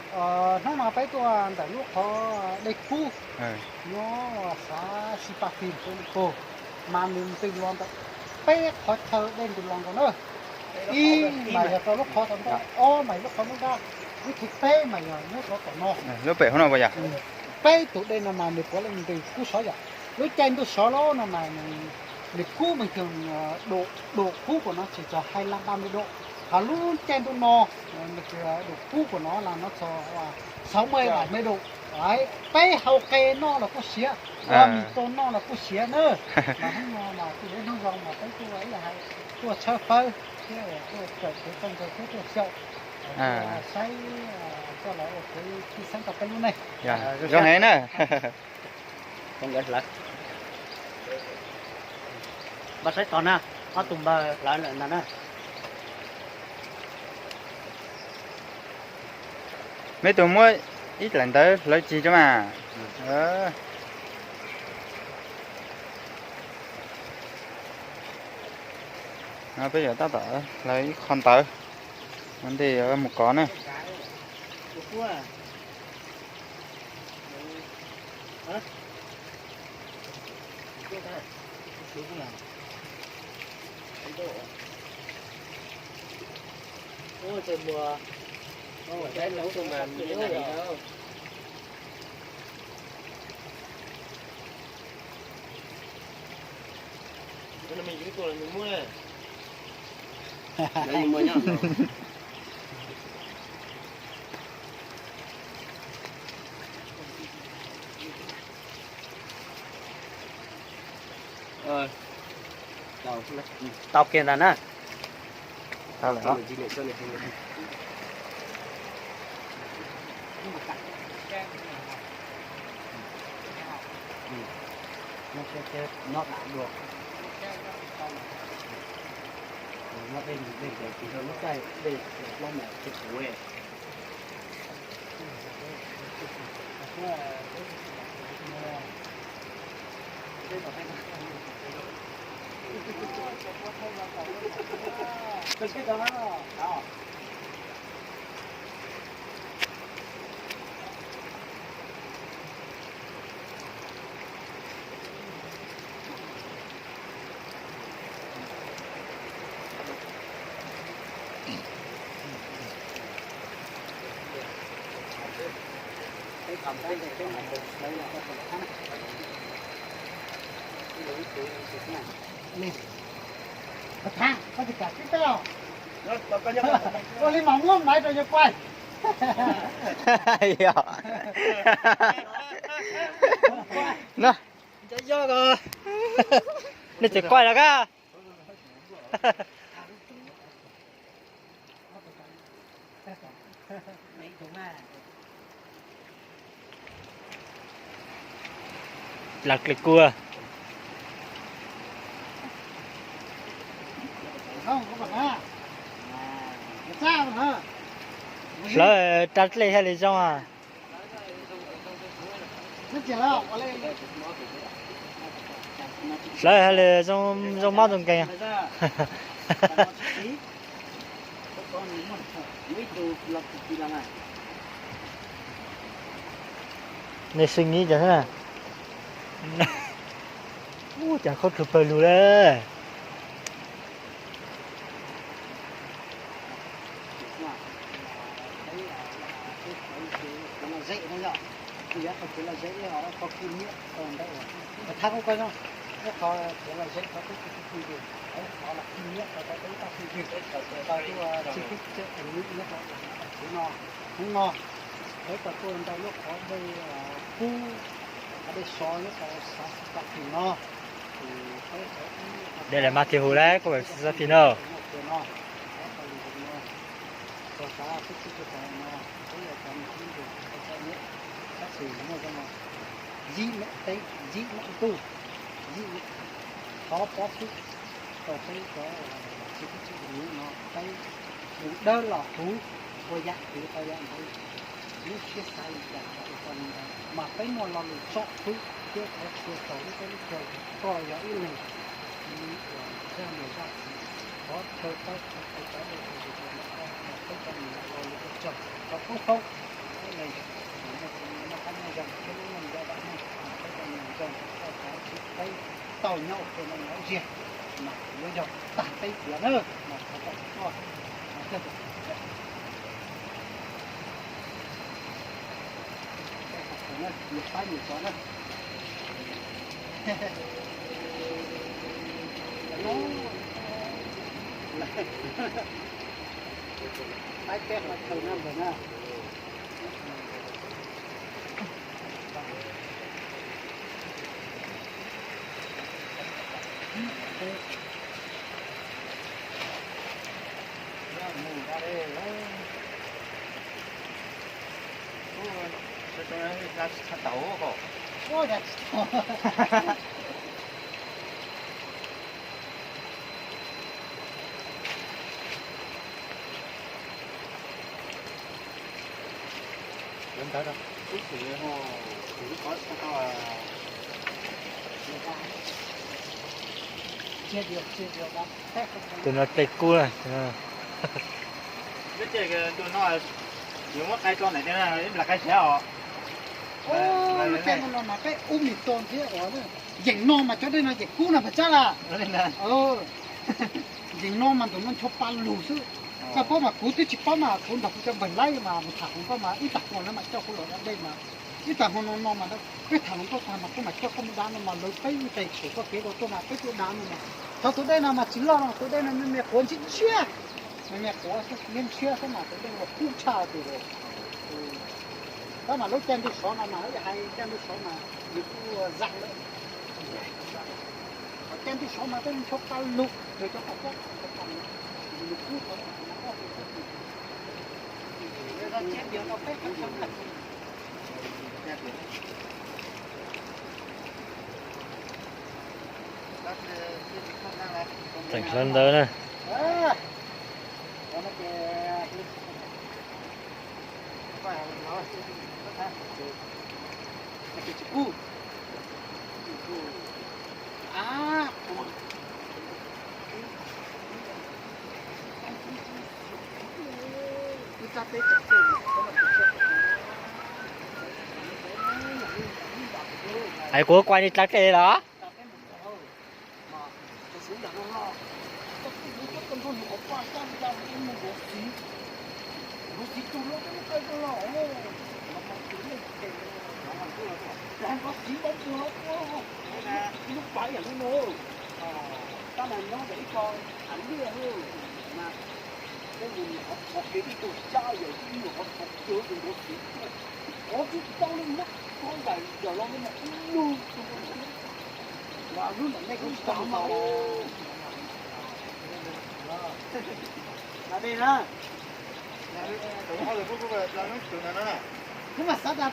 Hnub no peb tuaj ntawm lub qhov dej kub nyob xav Xi Pa Fis, mas nws ntws los ntawm peb qhov chaw dej ntws los ntawm na. Ib mas yog rau lub qhov tom ntej, ob mas lub qhov nruab nrab, lub thib peb mas yog nyob rau tom no. Lub pem hauv no puas yog? Peb tus dej no mas nws puav leej ntws kub sov yom. Lub caij ntuj sov los no mas nws kub mas txog dua, dua kub kuam no tsis txog hai lab ba me dua. Ho lub caij ntuj no nws dua kub kuam no los no txog sáu mươi bảy mươi độ. Peb hau qe noj los kuj siav, ua mis rau noj los kuj siav na. Mas hnub no mas kuj yog hnub zoo mas peb tuaj ib yam hais tuaj tshawb fawb thiab tuaj kawm kev txawj ntse thiab tuaj xyaum, tuaj saib, tuaj los ua kev txhawb xeeb rau peb lub neej. Zoo heev na. Npawg saib tog na, ob tug npawg hlawv lawm ntag na. Meb tus muab ib daim ntawv hlawv cig rau mas. No peb yuav tab tom hlawv ib qho ntawv ua ntej yuav mus kov na. Tau kiag ntag na. Ua li mas muab maiv rau yawg quaj. Nej tsis quaj los kab. Las kles kua. Hlawv rab dlej haj li zoo. Hlawv haj li zoo mob zoo nkeeg. Nej suy nghĩ cov xwb na. Ub, cas khaub rhwv pawg lug le. Hnub no peb tau tuaj ntawm lub qhov dej kub, qhov dej sov nyob rau xav xav tim no. Dej lawv mas thiaj huv lawm, koj xav tim no. Txog xav peb txhij txog no, peb yuav cov me tub ntsuag tau txom nyem, tab sis muaj zoo yim meem teb, yim meem ntuj, yim meem thov pob xwb rau peb cov txiv kwv tij neej tsa no, peb mus dawb los huv, ua yam twg tau yam ntawd. Lub siab xav li cas los ua tau li ntawd, mas peb muaj lo lus tsom fwb thiab thov txhua tsaug lub teb lub chaw, koj yog ib leeg uas zaj mus zaj txiv, thov chaw pab chaw cov dej chaw ntug chaw no, peb cov niam laus ua li ua tsaug rau pub foob. Tau nyob ua ke no lawv ziag, mas yuav yog tag teb tiav na, mas thov koj tuaj. Nyias pab nyias cov na. Pab peb qhov chaw na npawg na. Tus no tes kub na. Tus no yuav muab qai tso ntawm tias ib nplas qai siav os. Ua no mas peb ub me to thiab os. Yeem no mas cov dej no yeem kub no mas tsab las. Yeem no mas ntawm no ncho pa lug xwb. Koj paub mas kuv twb tsis paub mas kuv nrog kuv cov npawg laib mas mus tham hluas nkauj mas ib tag hmo lawv mam coj kuv los da dej mas ib tag hmo no no mas peb tham hluas nkauj tag mas kuv mam coj koj mus da no mas lawv peb ib tais tshem koj kev rau tuaj mas peb tuaj da no mas. Thov tus dej no mas tsis loj no, tus dej no me me quav ntshiab ntshiab, me me quav ntshiab ntshiab xwb mas tus dej no kub tshaj tus. Tab mas lub caij ntuj sov no mas hais caij ntuj sov mas nws kuj zaj lawm. Ho caij ntuj sov mas peb ncho pa lug nrog cov qhov cab, nws kub tau. Tseem sawv ntawd na. Ai, kuv quay đi tlag tes lawm. Tab mas nyob ntawm ib co hav liaj mas peb mus nyuam qhuav thov kev tib tug xyab yawm tib nyuam qhuav thov kev tus nraug xwb, qhov twb tsis tau li muab qhov nqaim yawm los mus ib lug tus nraug xwb. Mas lub ntawm nej kuj tsis tau mas. Mas dej na, kuv mas xav tas